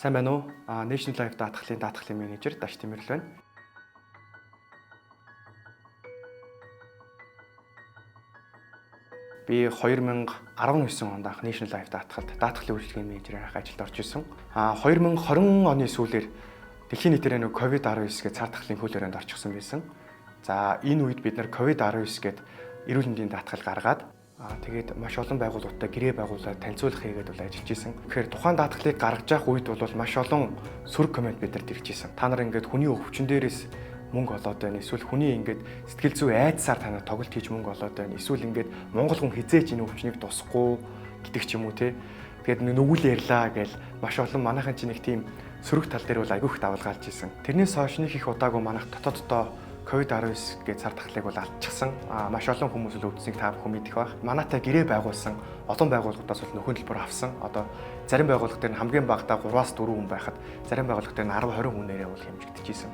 Сайн байна уу? National Life даатгалын даатгалын менежер Даш Тэмэрлэл байна. Би 2019 онд анх National Life даатгалд даатгалын үйлчилгээний менежерээр анх ажилд орж исэн. 2020 оны сүүлээр дэлхийн нийтээр нэг COVID-19 гэж цар тахлын хөл хорионд орчихсон байсан. За, энэ үед бид нар COVID-19 гээд эрүүл мэндийн даатгал гаргаад, тэгээд маш олон байгууллагуудтай гэрээ байгуулаад танилцуулах хийгээд бол ажиллаж исэн. Тэгэхээр тухайн даатгалыг гаргаж явах үед бол маш олон сөрөг коммент бид нарт ирж исэн. Та нар ингээд хүний өвчин дээрээс мөнгө олоод байна. Эсвэл хүний ингээд сэтгэл зүй айдсаар та нар тоглолт хийж мөнгө олоод байна. Эсвэл ингээд монгол хүн хизээч энэ өвчнийг тусахгүй гэдэг ч юм уу те. Тэгээд нүгүүл ярьлаа гээл маш олон манайхан чинь нэг тийм сөрөг тал дээр бол айгүй их давалгаалж исэн. Тэрнээс хойш нэг их удаагүй манайх дотооддоо COVID-19 гэж цар тахлыг бол алдчихсан. Маш олон хүмүүс л өвдсөнийг та бүхэн мэдэх байх. Манайтай гэрээ байгуулсан олон байгууллагуудаас бол нөхөн төлбөр авсан. Одоо зарим байгууллага дээр нь хамгийн багадаа 3-аас 4 хүн байхад зарим байгууллага дээр нь 10 20 хүнээрээ бол хэмжигдэж исэн.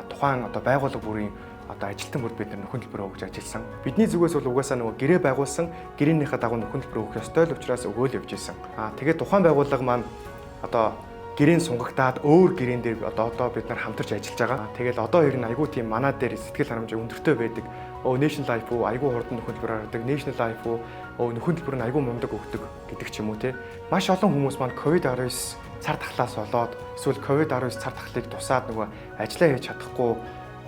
Тухайн одоо байгууллага бүрийн одоо ажилтан бүр бид нар нөхөн төлбөр өгж ажилласан. Бидний зүгээс бол угаасаа нөгөө гэрээ байгуулсан гэрээнийхээ дагуу нөхөн төлбөр өгөх ёстой л учраас өгөөл явж исэн. Тэгээд тухайн байгууллага маань одоо гэрээн сунгагдаад өөр гэрээн дээр одоо бид нар хамтарч ажиллаж байгаа. Тэгэл одоо ер нь айгүй тийм манай дээр сэтгэл ханамж өндөртэй байдаг. National Life уу айгүй хурдан нөхөн төлбөр гаргадаг. National Life уу нөхөн төлбөр нь айгүй мундаг өгдөг гэдэг ч юм уу те. Маш олон хүмүүс маань COVID-19 цар тахлаас болоод эсвэл COVID-19 цар тахлыг тусаад нөгөө ажиллаа хийж чадахгүй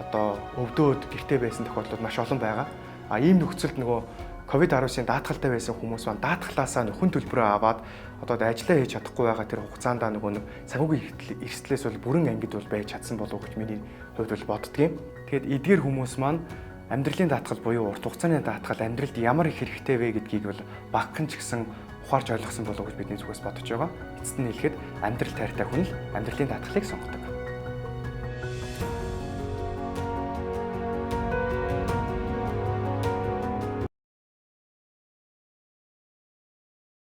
одоо өвдөөд гэрте байсан тохиолдлууд маш олон байгаа. Ийм нөхцөлд нөгөө COVID-19-ийн даатгалтай байсан хүмүүс маань даатгалаасаа нөхөн төлбөрөө аваад одоо ажиллаа хийж чадахгүй байгаа тэр хугацаанд нөгөө нэг санхүүгийн эрсдлээс бол бүрэн ангид бол байж чадсан болов уу гэж миний хувьд бол боддгийм. Тэгэхээр эдгээр хүмүүс маань амьдралын даатгал буюу урт хугацааны даатгал амьдралд ямар их хэрэгтэй вэ гэдгийг бол багахан ч гэсэн ухаарч ойлгосон болов уу гэж бидний зүгээс бодож байгаа. Эцэст нь хэлэхэд амьдрал тайртай хүн л амьдралын даатгалыг сонгодог.